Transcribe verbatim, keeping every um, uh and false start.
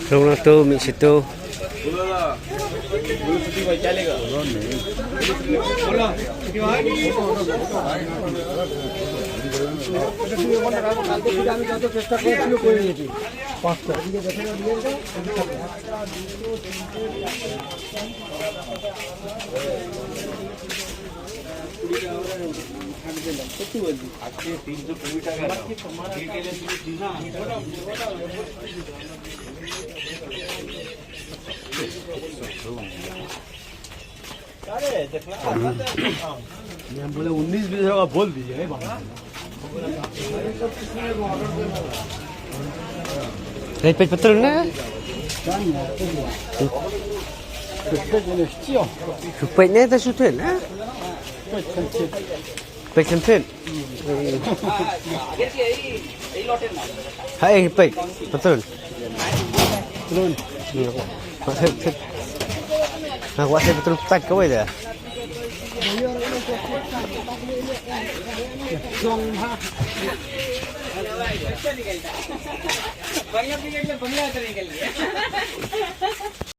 Rung na tu, mi situ. ये हम बोले उन्नीस बीस होगा, बोल दीजिए, नहीं बाबा। Hai, peit patrun na. Peit ne ta sutun na. Peit kan peit. Hai, peit patrun. Patrun. Ha, wa se patrun pat kawai da.